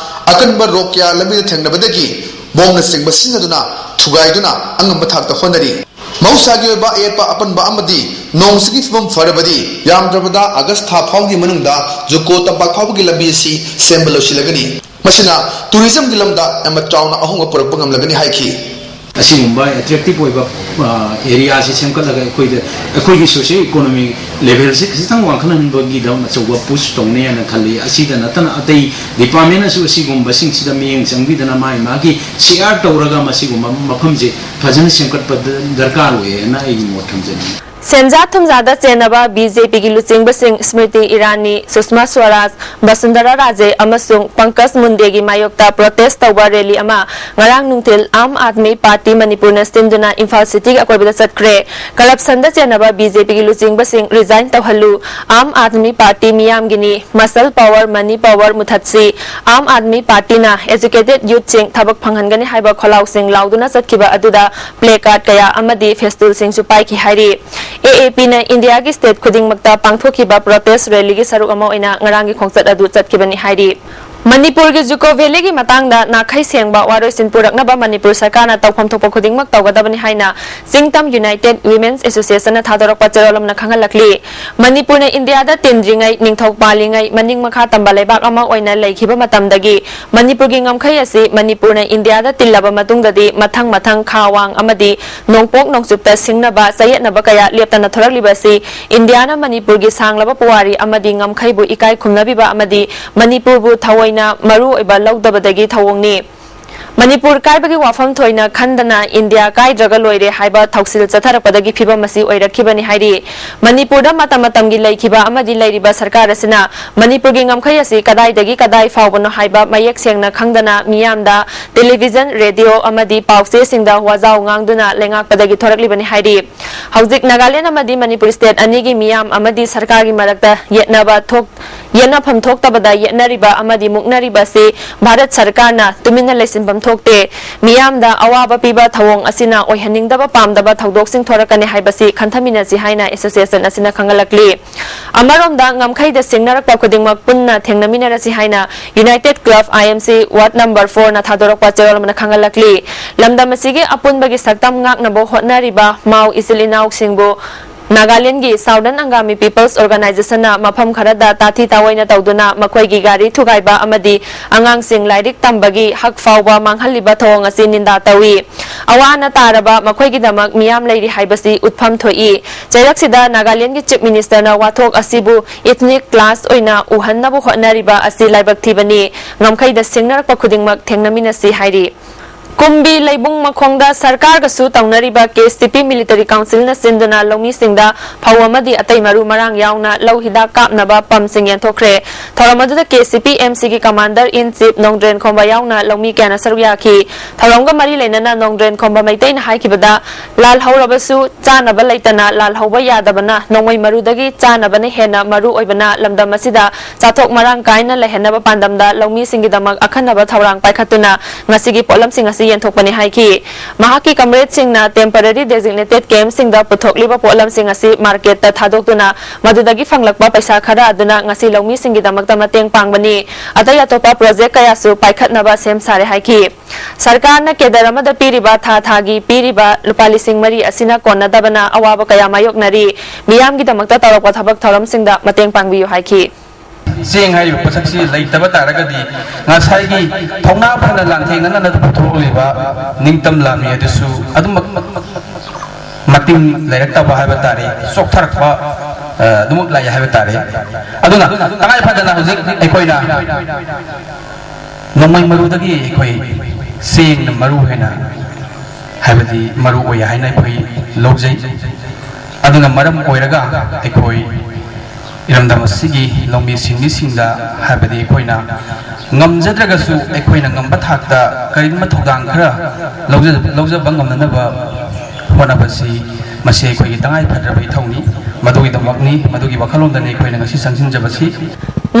ꯑꯀꯟꯕ ꯔꯣꯛ ꯀꯌꯥ ꯂꯝꯕꯤꯗ ꯊꯦꯡꯅꯕꯗꯒꯤ ꯕꯣꯝꯅꯆꯤꯡꯕ ꯁꯤꯖꯤꯟꯅꯗꯨꯅ ꯊꯨꯒꯥꯏꯗꯨꯅ ꯑꯉꯝꯕ ꯊꯥꯛꯇ ꯍꯣꯠꯅꯔꯤ꯫ ꯃꯍꯧꯁꯥꯒꯤ ꯑꯣꯏꯕ ꯑꯌꯦꯠꯄ ꯑꯄꯟꯕ ꯑꯃꯗꯤ ꯅꯣꯡ ꯁꯤꯡꯒꯤ ꯐꯤꯕꯝ ꯐꯔꯕꯗꯤ ꯌꯥꯝꯗ꯭ꯔꯕꯗ ꯑꯥꯒꯁ ꯊꯥ ꯐꯥꯎꯒꯤ ꯃꯅꯨꯡꯗ ꯖꯨꯀꯣ ꯇꯝꯄꯥꯛ ꯐꯥꯎꯕꯒꯤ ꯂꯝꯕꯤ ꯑꯁꯤ ꯁꯦꯝꯕ ꯂꯣꯏꯁꯤꯜꯂꯒꯅꯤ꯫ ꯃꯁꯤꯅ ꯇꯨꯔꯤꯖꯝꯒꯤ ꯂꯝꯗ ꯌꯥꯝꯅ ꯆꯥꯎꯅ ꯑꯍꯣꯡꯕ ꯄꯨꯔꯛꯄ ꯉꯝꯂꯒꯅꯤ ꯍꯥꯏꯈꯤ꯫ ꯑꯁꯤꯒꯨꯝꯕ ꯑꯦꯇ꯭ꯔꯦꯛꯇꯤꯞ ꯑꯣꯏꯕ ꯑꯦꯔꯤꯌꯥꯁꯤ ꯁꯦꯝꯒꯠꯂꯒ ꯑꯩꯈꯣꯏꯗ, ꯑꯩꯈꯣꯏꯒꯤ ꯁꯣꯁꯤꯌꯣ ꯏꯀꯣꯅꯣꯃꯤꯛ ꯂꯦꯚꯦꯜꯁꯤ ꯈꯤꯇꯪ ꯋꯥꯡꯈꯠꯍꯟꯕꯒꯤꯗꯃꯛ ꯑꯆꯧꯕ ꯄꯨꯁ ꯇꯧꯅꯤ ꯍꯥꯏꯅ ꯈꯜꯂꯤ꯫ ꯑꯁꯤꯗ ꯅꯠꯇꯅ ꯑꯇꯩ ꯗꯤꯄꯥꯔꯠꯃꯦꯟꯅꯁꯨ ꯑꯁꯤꯒꯨꯝꯕꯁꯤꯡꯁꯤꯗ ꯃꯤꯠꯌꯦꯡ ꯆꯪꯕꯤꯗꯅ ꯃꯥꯒꯤ ꯃꯥꯒꯤ ꯁꯤꯌꯥꯔ ꯇꯧꯔꯒ ꯃꯁꯤꯒꯨꯝꯕ ꯃꯐꯝꯁꯦ ꯐꯖꯅ ꯁꯦꯝꯒꯠꯄ ꯗꯔꯀꯥꯔ ꯑꯣꯏꯌꯦꯅ ꯑꯩꯒꯤ ꯃꯣꯠ ꯊꯝꯖꯅꯤꯡꯏ꯫ ꯁꯦꯟꯖꯥ ꯊꯨꯝꯖꯥꯗ ꯆꯦꯟꯅꯕ ꯕꯤ ꯖꯦ ꯄꯤꯒꯤ ꯂꯨꯆꯤꯡꯕꯁꯤꯡ ꯁ꯭ꯃ꯭ꯔꯤꯇꯤ ꯏꯔꯥꯅꯤ, ꯁꯨꯁꯃꯥ ꯁ꯭ꯋꯔꯥꯖ, ꯕꯁꯨꯟꯗꯔꯥ ꯔꯥꯖꯦ ꯑꯃꯁꯨꯡ ꯄꯪꯀꯖ ꯃꯨꯟꯗꯦꯒꯤ ꯃꯥꯌꯣꯛꯇ ꯄ꯭ꯔꯣꯇꯦꯁ ꯇꯧꯕ ꯔꯦꯂꯤ ꯑꯃ ꯉꯔꯥꯡ ꯅꯨꯡꯊꯤꯜ ꯑꯥꯝ ꯑꯥꯗꯃꯤ ꯄꯥꯔꯇꯤ ꯃꯅꯤꯄꯨꯔꯅ ꯁꯤꯟꯗꯨꯅ ꯏꯝꯐꯥꯜ ꯁꯤꯇꯤꯒꯤ ꯑꯀꯣꯏꯕꯗ ꯆꯠꯈ꯭ꯔꯦ꯫ ꯀꯔꯞꯁꯟꯗ ꯆꯦꯟꯅꯕ ꯕꯤ ꯖꯦ ꯄꯤꯒꯤ ꯂꯨꯆꯤꯡꯕꯁꯤꯡ ꯔꯤꯖꯥꯏꯟ ꯇꯧꯍꯜꯂꯨ, ꯑꯥꯝ ꯑꯥꯗꯃꯤ ꯄꯥꯔꯇꯤ ꯃꯤꯌꯥꯝꯒꯤꯅꯤ, ꯃꯁꯜ ꯄꯥꯋꯔ, ꯃꯅꯤ ꯄꯥꯋꯔ ꯃꯨꯊꯠꯁꯤ, ꯑꯥꯝ ꯑꯥꯗꯃꯤ ꯄꯥꯔꯇꯤꯅ ꯑꯦꯖꯨꯀꯦꯇꯦꯗ ꯌꯨꯠꯁꯤꯡ ꯊꯕꯛ ꯐꯪꯍꯟꯒꯅꯤ ꯍꯥꯏꯕ ꯈꯣꯜꯂꯥꯎꯁꯤꯡ ꯂꯥꯎꯗꯨꯅ ꯆꯠꯈꯤꯕ ꯑꯗꯨꯗ ꯄ꯭ꯂꯦ ꯀꯥꯔꯗ ꯀꯌꯥ ꯑꯃꯗꯤ ꯐꯦꯁꯇꯨꯜꯁꯤꯡꯁꯨ ꯄꯥꯏꯈꯤ ꯍꯥꯏꯔꯤ꯫ ꯑꯦ ꯑꯦ ꯄꯤꯅ ꯏꯟꯗꯤꯌꯥꯒꯤ ꯁ꯭ꯇꯦꯠ ꯈꯨꯗꯤꯡꯃꯛꯇ ꯄꯥꯡꯊꯣꯛꯈꯤꯕ ꯄ꯭ꯔꯣꯇꯦꯁ ꯔꯦꯂꯤꯒꯤ ꯁꯔꯨꯛ ꯑꯃ ꯑꯣꯏꯅ ꯉꯔꯥꯡꯒꯤ ꯈꯣꯡꯆꯠ ꯑꯗꯨ ꯆꯠꯈꯤꯕꯅꯤ ꯍꯥꯏꯔꯤ꯫ ꯃꯅꯤꯄꯨꯔꯒꯤ ꯖꯨꯀꯣ ꯚꯦꯂꯤꯒꯤ ꯃꯇꯥꯡꯗ ꯅꯥꯈꯩ ꯁꯦꯡꯕ ꯋꯥꯔꯣꯏꯁꯤꯟ ꯄꯨꯔꯛꯅꯕ ꯃꯅꯤꯄꯨꯔ ꯁꯔꯀꯥꯔꯅ ꯇꯧꯐꯝ ꯊꯣꯛꯄ ꯈꯨꯗꯤꯡꯃꯛ ꯇꯧꯒꯗꯕꯅꯤ ꯍꯥꯏꯅ ꯆꯤꯡꯇꯝ ꯌꯨꯅꯥꯏꯇꯦꯗ ꯋꯤꯃꯦꯟꯁ ꯑꯦꯁꯣꯁꯤꯌꯦꯁꯟꯅ ꯊꯥꯗꯣꯔꯛꯄ ꯆꯦꯔꯣꯜ ꯑꯃꯅ ꯈꯪꯍꯜꯂꯛꯂꯤ꯫ ꯃꯅꯤꯄꯨꯔꯅ ꯏꯟꯗꯤꯌꯥꯗ ꯇꯤꯟꯗ꯭ꯔꯤꯉꯩ, ꯅꯤꯡꯊꯧ ꯄꯥꯜꯂꯤꯉꯩ, ꯃꯅꯤꯡ ꯃꯈꯥ ꯇꯝꯕ ꯂꯩꯕꯥꯛ ꯑꯃ ꯑꯣꯏꯅ ꯂꯩꯈꯤꯕ ꯃꯇꯝꯗꯒꯤ ꯃꯅꯤꯄꯨꯔꯒꯤ ꯉꯝꯈꯩ ꯑꯁꯤ ꯃꯅꯤꯄꯨꯔꯅ ꯏꯟꯗꯤꯌꯥꯗ ꯇꯤꯜꯂꯕ ꯃꯇꯨꯡꯗꯗꯤ ꯃꯊꯪ ꯃꯊꯪ ꯈꯥ ꯋꯥꯡ ꯑꯃꯗꯤ ꯅꯣꯡꯄꯣꯛ ꯅꯣꯡꯆꯨꯞꯇ ꯁꯤꯡꯅꯕ ꯆꯌꯦꯠꯅꯕ ꯀꯌꯥ ꯂꯦꯞꯇꯅ ꯊꯣꯔꯛꯂꯤꯕ ꯑꯁꯤ ꯏꯟꯗꯤꯌꯥꯅ ꯃꯅꯤꯄꯨꯔꯒꯤ ꯁꯥꯡꯂꯕ ꯄꯨꯋꯥꯔꯤ ꯑꯃꯗꯤ ꯉꯝꯈꯩꯕꯨ ꯏꯀꯥꯏ ꯈꯨꯝꯅꯕꯤꯕ ꯑꯃꯗꯤ ꯃꯅꯤꯄꯨꯔꯕꯨ ꯊꯑꯣꯏꯅ ꯃꯔꯨ ꯑꯣꯏꯕ ꯂꯧꯗꯕꯗꯒꯤ ꯊꯧꯑꯣꯡꯅꯤ꯫ ꯃꯅꯤꯄꯨꯔ ꯀꯥꯏꯕꯒꯤ ꯋꯥꯐꯝ ꯊꯣꯏꯅ ꯈꯟꯗꯅ ꯏꯟꯗꯤꯌꯥ ꯀꯥꯏꯗ꯭ꯔꯒ ꯂꯣꯏꯔꯦ ꯍꯥꯏꯕ ꯊꯧꯁꯤꯜ ꯆꯠꯊꯔꯛꯄꯗꯒꯤ ꯐꯤꯕꯝ ꯑꯁꯤ ꯑꯣꯏꯔꯛꯈꯤꯕꯅꯤ ꯍꯥꯏꯔꯤ꯫ ꯃꯅꯤꯄꯨꯔꯗ ꯃꯇꯝ ꯃꯇꯝꯒꯤ ꯂꯩꯈꯤꯕ ꯑꯃꯗꯤ ꯂꯩꯔꯤꯕ ꯁꯔꯀꯥꯔ ꯑꯁꯤꯅ ꯃꯅꯤꯄꯨꯔꯒꯤ ꯉꯝꯈꯩ ꯑꯁꯤ ꯀꯗꯥꯏꯗꯒꯤ ꯀꯗꯥꯏ ꯐꯥꯎꯕꯅꯣ ꯍꯥꯏꯕ ꯃꯌꯦꯛ ꯁꯦꯡꯅ ꯈꯪꯗꯅ ꯃꯤꯌꯥꯝꯗ ꯇꯦꯂꯤꯚꯤꯖꯟ, ꯔꯦꯗꯤꯑꯣ ꯑꯃꯗꯤ ꯄꯥꯎꯆꯦꯁꯤꯡꯗ ꯋꯥꯖꯥꯎ ꯉꯥꯡꯗꯨꯅ ꯂꯩꯉꯥꯛꯄꯗꯒꯤ ꯊꯣꯔꯛꯂꯤꯕꯅꯤ ꯍꯥꯏꯔꯤ꯫ ꯍꯧꯖꯤꯛ ꯅꯥꯒꯥꯂꯦꯟ ꯑꯃꯗꯤ ꯃꯅꯤꯄꯨꯔ ꯁ꯭ꯇꯦꯠ ꯑꯅꯤꯒꯤ ꯃꯤꯌꯥꯝ ꯑꯃꯗꯤ ꯁꯔꯀꯥꯔꯒꯤ ꯃꯔꯛꯇ ꯌꯦꯠꯅꯕ ꯊꯣꯛ-, ꯌꯦꯠꯅꯐꯝ ꯊꯣꯛꯇꯕꯗ ꯌꯦꯠꯅꯔꯤꯕ ꯑꯃꯗꯤ ꯃꯨꯛꯅꯔꯤꯕ ꯑꯁꯤ ꯚꯥꯔꯠ ꯁꯔꯀꯥꯔꯅ ꯇꯨꯃꯤꯟꯅ ꯂꯩꯁꯤꯟꯐꯝ ꯊꯣꯛꯇꯦ꯫ ꯃꯤꯌꯥꯝꯗ ꯑꯋꯥꯕ ꯄꯤꯕ ꯊꯧꯑꯣꯡ ꯑꯁꯤꯅ ꯑꯣꯏꯍꯟꯅꯤꯡꯗꯕ ꯄꯥꯝꯗꯕ ꯊꯧꯗꯣꯛꯁꯤꯡ ꯊꯣꯔꯛꯀꯅꯤ ꯍꯥꯏꯕꯁꯤ ꯈꯟꯊꯃꯤꯟꯅꯁꯤ ꯍꯥꯏꯅ ꯑꯦꯁꯣꯁꯤꯌꯦꯁꯟ ꯑꯁꯤꯅ ꯈꯪꯍꯜꯂꯛꯂꯤ꯫ ꯑꯃꯔꯣꯝꯗ ꯉꯝꯈꯩꯗ ꯁꯤꯡꯅꯔꯛꯄ ꯈꯨꯗꯤꯡꯃꯛ ꯄꯨꯟꯅ ꯊꯦꯡꯅꯃꯤꯟꯅꯔꯁꯤ ꯍꯥꯏꯅ ꯌꯨꯅꯥꯏꯇꯦꯗ ꯀ꯭ꯂꯕ ꯑꯥꯏ ꯑꯦꯝ ꯁꯤ ꯋꯥꯔꯗ ꯅꯝꯕꯔ ꯐꯣꯔꯅ ꯊꯥꯗꯣꯔꯛꯄ ꯆꯦꯔꯣꯜ ꯑꯃꯅ ꯈꯪꯍꯜꯂꯛꯂꯤ꯫ ꯂꯝꯗꯝ ꯑꯁꯤꯒꯤ ꯑꯄꯨꯟꯕꯒꯤ ꯁꯛꯇꯝ ꯉꯥꯛꯅꯕ ꯍꯣꯠꯅꯔꯤꯕ ꯃꯥꯎ ꯏꯆꯤꯜ ꯏꯅꯥꯎꯁꯤꯡꯕꯨ ꯅꯥꯒꯥꯂꯦꯟꯒꯤ ꯁꯥꯎꯗꯔꯟ ꯑꯪꯒꯥꯃꯤ ꯄꯤꯄꯜꯁ ꯑꯣꯔꯒꯅꯥꯏꯖꯦꯁꯟꯅ ꯃꯐꯝ ꯈꯔꯗ ꯇꯥꯊꯤ ꯇꯥꯑꯣꯏꯅ ꯇꯧꯗꯨꯅ ꯃꯈꯣꯏꯒꯤ ꯒꯥꯔꯤ ꯊꯨꯒꯥꯏꯕ ꯑꯃꯗꯤ ꯑꯉꯥꯡꯁꯤꯡ ꯂꯥꯏꯔꯤꯛ ꯇꯝꯕꯒꯤ ꯍꯛ ꯐꯥꯎꯕ ꯃꯥꯡꯍꯜꯂꯤꯕ ꯊꯧꯑꯣꯡ ꯑꯁꯤ ꯅꯤꯟꯗꯥ ꯇꯧꯏ꯫ ꯑꯋꯥ ꯑꯅꯥ ꯇꯥꯔꯕ ꯃꯈꯣꯏꯒꯤꯗꯃꯛ ꯃꯤꯌꯥꯝ ꯂꯩꯔꯤ ꯍꯥꯏꯕꯁꯤ ꯎꯠꯐꯝ ꯊꯣꯛꯏ꯫ ꯆꯩꯔꯛꯁꯤꯗ ꯅꯥꯒꯥꯂꯦꯟꯗꯒꯤ Chief Minister ꯅ ꯋꯥꯊꯣꯛ ꯑꯁꯤꯕꯨ ethnic clash ꯑꯣꯏꯅ ꯎꯍꯟꯅꯕ ꯍꯣꯠꯅꯔꯤꯕ ꯑꯁꯤ ꯂꯥꯏꯕꯛ ꯊꯤꯕꯅꯤ꯫ ꯉꯝꯈꯩꯗ ꯁꯤꯡꯅꯔꯛꯄ ꯈꯨꯗꯤꯡꯃꯛ ꯊꯦꯡꯅꯃꯤꯟꯅꯁꯤ ꯍꯥꯏꯔꯤ꯫ ꯀꯨꯝꯕꯤ ꯂꯩꯕꯨꯡ ꯃꯈꯣꯡꯗ ꯁꯔꯀꯥꯔꯒꯁꯨ ꯇꯧꯅꯔꯤꯕ KCP Military Council ꯅ ꯁꯤꯟꯗꯨꯅ ꯂꯧꯃꯤꯁꯤꯡꯗ ꯐꯧ ꯑꯃꯗꯤ ꯑꯇꯩ ꯃꯔꯨ ꯃꯔꯥꯡ ꯌꯥꯎꯅ ꯂꯧ ꯍꯤꯗꯥꯛ ꯀꯥꯞꯅꯕ ꯄꯝꯁꯤꯡ ꯌꯦꯟꯊꯣꯛꯈ꯭ꯔꯦ꯫ ꯊꯧꯔꯝ ꯑꯗꯨꯗ KCP MC ꯒꯤ Commander in Chief ꯅꯣꯡꯗ꯭ꯔꯦꯟ ꯈꯣꯝꯕ ꯌꯥꯎꯅ ꯂꯧꯃꯤ ꯀꯌꯥꯅ ꯁꯔꯨꯛ ꯌꯥꯈꯤ꯫ ꯊꯧꯔꯝꯒ ꯃꯔꯤ ꯂꯩꯅꯅ ꯅꯣꯡꯗ꯭ꯔꯦꯟ ꯈꯣꯝꯕ ꯃꯩꯇꯩꯅ ꯍꯥꯏꯈꯤꯕꯗ, ꯂꯥꯜꯍꯧꯔꯕꯁꯨ ꯆꯥꯅꯕ ꯂꯩꯇꯅ ꯂꯥꯜꯍꯧꯕ ꯌꯥꯗꯕꯅ ꯅꯣꯡꯃꯩ ꯃꯔꯨꯗꯒꯤ ꯆꯥꯅꯕꯅ ꯍꯦꯟꯅ ꯃꯔꯨ ꯑꯣꯏꯕꯅ ꯂꯝꯗꯝ ꯑꯁꯤꯗ ꯆꯥꯊꯣꯛ ꯃꯔꯥꯡ ꯀꯥꯏꯅ ꯂꯩꯍꯟꯅꯕ ꯄꯥꯟꯗꯝꯗ ꯂꯧꯃꯤꯁꯤꯡꯒꯤꯗꯃꯛ ꯑꯈꯟꯅꯕ ꯊꯧꯔꯥꯡ ꯄꯥꯏꯈꯠꯇꯨꯅ ꯉꯁꯤꯒꯤ ꯄꯣꯠꯂꯝꯁꯤꯡ ꯑꯁꯤ ꯌꯦꯟꯊꯣꯛꯄꯅꯤ ꯍꯥꯏꯈꯤ꯫ ꯃꯍꯥꯛꯀꯤ comrade ꯁꯤꯡꯅ temporary designated camp ꯁꯤꯡꯗ ꯄꯨꯊꯣꯛꯂꯤꯕ ꯄꯣꯠꯂꯝꯁꯤꯡ ꯑꯁꯤ market ꯇ ꯊꯥꯗꯣꯛꯇꯨꯅ ꯃꯗꯨꯗꯒꯤ ꯐꯪꯂꯛꯄ ꯄꯩꯁꯥ ꯈꯔ ꯑꯗꯨꯅ ꯉꯁꯤ ꯂꯧꯃꯤꯁꯤꯡꯒꯤꯗꯃꯛꯇ ꯃꯇꯦꯡ ꯄꯥꯡꯕꯅꯤ꯫ ꯑꯇꯩ ꯑꯇꯣꯞꯄ project ꯀꯌꯥꯁꯨ ꯄꯥꯏꯈꯠꯅꯕ ꯁꯦꯝ ꯁꯥꯔꯦ ꯍꯥꯏꯈꯤ꯫ ꯁꯔꯀꯥꯔꯅ cadre ꯑꯃꯗ ꯄꯤꯔꯤꯕ ꯊꯥ ꯊꯥꯒꯤ ꯄꯤꯔꯤꯕ ꯂꯨꯄꯥ ꯂꯤꯁꯤꯡ ꯃꯔꯤ ꯑꯁꯤꯅ ꯀꯣꯟꯅꯗꯕꯅ ꯑꯋꯥꯕ ꯀꯌꯥ ꯃꯥꯌꯣꯛꯅꯔꯤ꯫ ꯃꯤꯌꯥꯝꯒꯤꯗꯃꯛꯇ ꯇꯧꯔꯛꯄ ꯊꯕꯛ ꯊꯧꯔꯝꯁꯤꯡꯗ ꯃꯇꯦꯡ ꯄꯥꯡꯕꯤꯌꯨ ꯍꯥꯏꯈꯤ꯫ ꯆꯦꯡ ꯍꯥꯏꯔꯤꯕ ꯄꯣꯠꯁꯛꯁꯤ ꯂꯩꯇꯕ ꯇꯥꯔꯒꯗꯤ ꯉꯁꯥꯏꯒꯤ ꯊꯧꯅꯥ ꯐꯅ ꯂꯥꯟꯊꯦꯡꯅꯅ ꯄꯨꯊꯣꯛꯂꯤꯕ ꯅꯤꯡꯇꯝ ꯂꯥꯟꯃꯤ ꯑꯗꯨꯁꯨ ꯑꯗꯨꯃꯛ ꯃꯇꯤꯡ ꯂꯩꯔꯛꯇꯕ ꯍꯥꯏꯕ ꯇꯥꯔꯦ, ꯆꯣꯛꯊꯔꯛꯄ, ꯑ, ꯑꯗꯨꯃꯛ ꯂꯩ ꯍꯥꯏꯕ ꯇꯥꯔꯦ꯫ ꯑꯗꯨꯅ ꯇꯉꯥꯏ ꯐꯗꯅ ꯍꯧꯖꯤꯛ ꯑꯩꯈꯣꯏꯅ ꯅꯣꯡꯃꯩ ꯃꯔꯨꯗꯒꯤ ꯑꯩꯈꯣꯏ ꯆꯦꯡꯅ ꯃꯔꯨ ꯍꯦꯟꯅ ꯍꯥꯏꯕꯗꯤ ꯃꯔꯨ ꯑꯣꯏ ꯍꯥꯏꯅ ꯑꯩꯈꯣꯏ ꯂꯧꯖꯩ꯫ ꯑꯗꯨꯅ ꯃꯔꯝ ꯑꯣꯏꯔꯒ ꯑꯩꯈꯣꯏ ꯏꯔꯝꯗꯝ ꯑꯁꯤꯒꯤ ꯂꯧꯃꯤ ꯁꯤꯟꯃꯤꯁꯤꯡꯗ ꯍꯥꯏꯕꯗꯤ ꯑꯩꯈꯣꯏꯅ ꯉꯝꯖꯗ꯭ꯔꯒꯁꯨ ꯑꯩꯈꯣꯏꯅ ꯉꯝꯕ ꯊꯥꯛꯇ ꯀꯔꯤꯒꯨꯝꯕ ꯊꯧꯗꯥꯡ ꯈꯔ ꯂꯧꯖ-, ꯂꯧꯖꯕ ꯉꯝꯅꯅꯕ ꯍꯣꯠꯅꯕꯁꯤ ꯃꯁꯤ ꯑꯩꯈꯣꯏꯒꯤ ꯇꯉꯥꯏ ꯐꯗ꯭ꯔꯕ ꯏꯊꯧꯅꯤ꯫ ꯃꯗꯨꯒꯤꯗꯃꯛꯅꯤ, ꯃꯗꯨꯒꯤ ꯋꯥꯈꯜꯂꯣꯟꯗꯅꯤ ꯑꯩꯈꯣꯏꯅ ꯉꯁꯤ ꯆꯪꯁꯤꯟꯖꯕꯁꯤ꯫